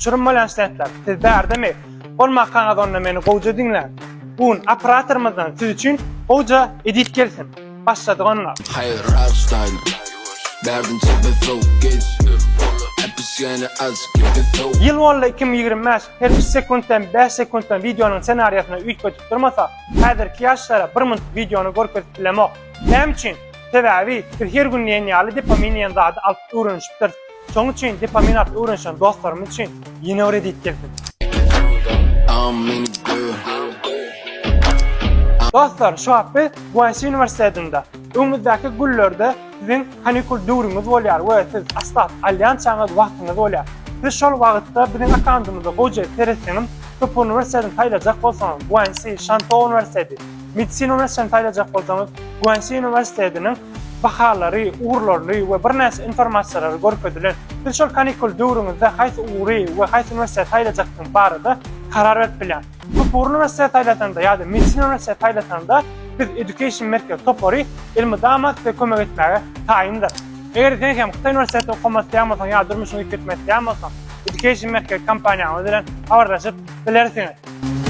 Uçurym bolýan studentler, siz bärdemi? Bolmakaňyz onda meni gowja diňläň. Bu gün operatorymyzdan siz üçin gowja edit gelsin. Başladyk onda. Haýyr Rammstein Bärden çepe sowuk geç Äpişgäni aç gepe sowuk. Ýyl boldy 2025, her üç sekuntdan bäş sekuntdan wideonyň ssenariýasyny üýtgedip durmasa, häzirki ýaşlara bir munt wideony görkezip bilemok. Näme üçin? Sebäbi biz her gün diýen ýaly dopamin diýen zady alyp öwrenişipdiris. Şonuň üçin dopamin alyp öwrenişen dostlarymyz üçin ýene bir edit gelsin. Dostlar, şu wagt biz Guanxi uniwersitetinde. Öňümizdäki günlerde siziň kanikul döwrüňiz bolýar we siz astat alýançaňyz wagtyňyz bolýar. Siz şol wagtda biziň akkauntymyza gowja seretseňiz, köp uniwersitetini saýlajak bolsaňyz, Guanxi, Şantou uniwersiteti, medisina uniwersitetini saýlajak bolsaňyz, Guanxi uniwersitetiniň bahalary, ugurlaryny we birnäçe informasiýalary görkezilen. Siz şol kanikul döwrüňizde haýsy ugry we haýsy uniwersiteti saýlajakdygyňyz barada karar berip bilýän. Köp ugurly uniwersitet saýlasaňda ýa-da medisina uniwersiteti saýlasaňda biz Education Merkezi topary elmydama size kömek etmäge taýyndyr. Eger sen hem Hytaý uniwersitetinde okamak isleýän bolsaň ýa-da durmuşyňy üýtgetmek isleýän bolsaň, Education Merkezi kompaniýamyz bilen habarlaşyp bilersiňiz.